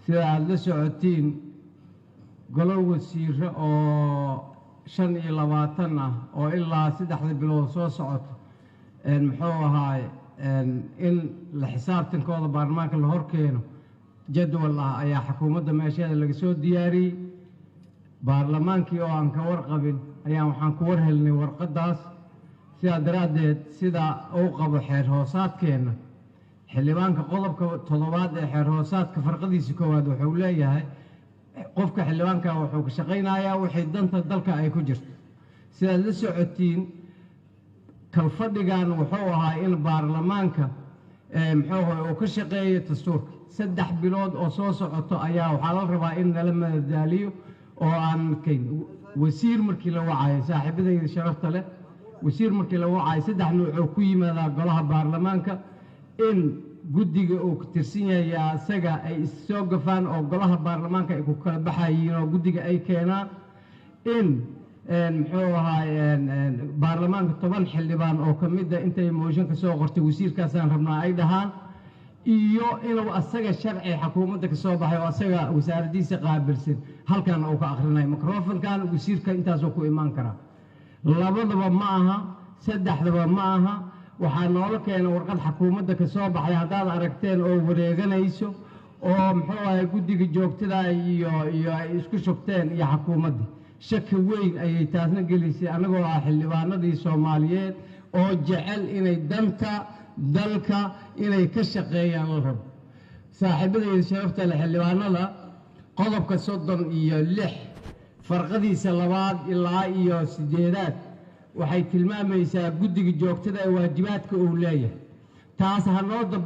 Sida aada la socotiin, golo wasiiro oo 25 ah oo ilaa 3da bilood soo socoto, muxuu ahaay, in la xisaabtankooda baarlamaanka la horkeeno jadwal ah ayaa xukuumadda meesheeda laga soo diyaariyey. Baarlamaankii oo aan ka warqabin ayaan waxaan ku war helnay warqaddaas. Sidaa daraaddeed, sida uu qabo xeer hoosaadkeenna xildhibaanka, qodobka 7aad ee xeer hoosaadka farqadiisa koowaad wuxuu leeyahay: qofka xildhibaanka wuxuu ka shaqaynayaa wixii danta dalka ay ku jirto. Sidaad la socotiin, kalfadhigan wuxuu ahaa in baarlamaanka, muxuu ahay, uu ka shaqeeyo dastuurka. 3 bilood oo soo socoto ayaa waxaa la rabaa in nala madadaaliyo oo aan kayn. Wasiir markii la wacayo, saaxiibadayda sharafta leh, wasiir markii la wacayo saddex nuuc oo ku yimaadaa golaha baarlamaanka: in guddiga uu ka tirsan yahay asaga ay issoo gafaan oo golaha baarlamaanka ay ku kala baxayiin oo guddiga ay keenaan, in, muxuu ahaay, baarlamaanka 10 xildhibaan oo ka mida intay mooshin ka soo qortay wasiirkaasaan rabnaa ay dhahaan, iyo inuu asaga sharci xukuumadda ka soo baxay oo asaga wasaaraddiisa qaabilsan halkan uu ka akhrinayo microfonkan. Wasiirka intaasuu ku imaan karaa. Labadaba ma aha, saddexdaba ma aha. Waxaa noola keenay warqad xukuumadda ka soo baxday, haddaad aragteen, oo wareeganayso oo, muxuu ahay, guddiga joogtada iyo ay isku shubteen iyo xukuumaddii. Shaki weyn ayay taasna gelisay annagoo ah xildhibaanadii Soomaaliyeed oo jecel inay danta dalka inay ka shaqeeyaan la rabo. Saaxiibadayda sharafta leh, xildhibaanada, qodobka 36 farqadiisa labaad ilaa iyo sideedaad waxay tilmaamaysaa guddiga joogtada ee waajibaadka uu leeyahay. Taas ha noo dab